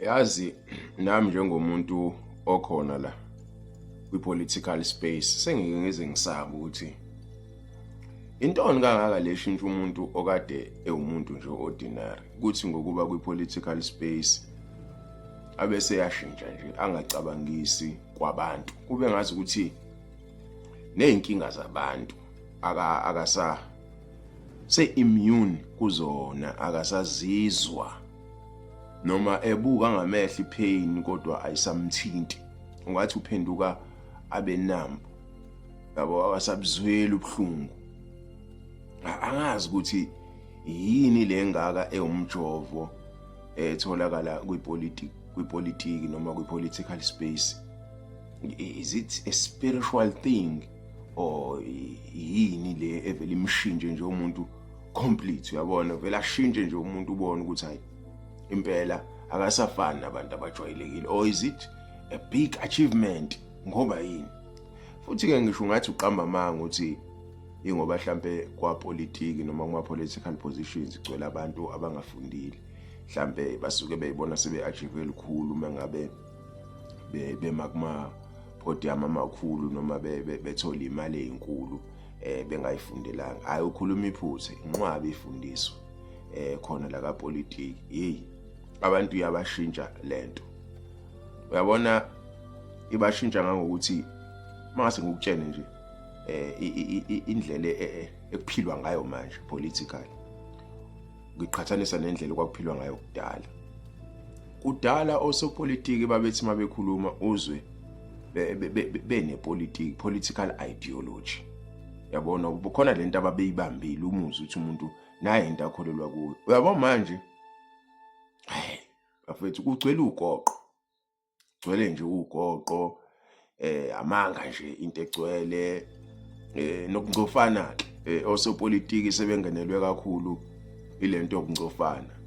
Yazi nami njengomuntu okhona la kwi-political space sengike ngize ngisabe ukuthi intoni kangaka leshintsha umuntu okade ewumuntu nje ordinary kuthi ngokuba kwi-political space abese yashintsha nje angacabangisi kwabantu kube ngazi ukuthi nezinkinga zabantu aka akasa se immune kuzona akasazizwa noma ebuka ngamehlo ipain kodwa ayisamthinti ungathi uphenduka abe numb yabo akasabuzweli ubuhlungu angazi ukuthi yini le ngaka ewumjovo etholakala kwipolitiki kwipolitiki noma kwi-political space. Is it a spiritual thing or yini le evele imshintshe nje umuntu complete? Uyabona, vele ashintshe nje umuntu, ubone ukuthi hayi, impela akasafani nabantu abajwayelekile. Or is it a big achievement? Ngoba yini futhi ke ngisho ngathi uqamba amanga ukuthi ingoba mhlambe kwapolitiki noma kuma political positions igcwele abantu abangafundile, mhlambe basuke beyibona sebe achieve elikhulu mangabe bema kuma podium amakhulu noma bethola imali ezinkulu bengayifundelanga. Hayi, ukhuluma iphuthe, inqwabe ifundiswa khona la kapolitiki. Hey, abantu iyabashintsha lento, uyabona, ibashintsha ngangokuthi mangase ngikutshene nje indlela ekuphilwa ngayo manje politically ngiqhathanisa nendlela okwakuphilwa ngayo kudala. Kudala osopolitiki babethi mabekhuluma uzwe benepolitiki, political ideology, yabona, bukhona lento ababeyibambile, umuzwe ukuthi umuntu naye into akholelwa kuyo. Uyabo, manje hayi bafethu, kugcwele ugoqo, gcwele nje ugoqo, amanga nje into egcwele, nokungcofana ke. Osopolitiki sebengenelwe kakhulu ilento yokungcofana.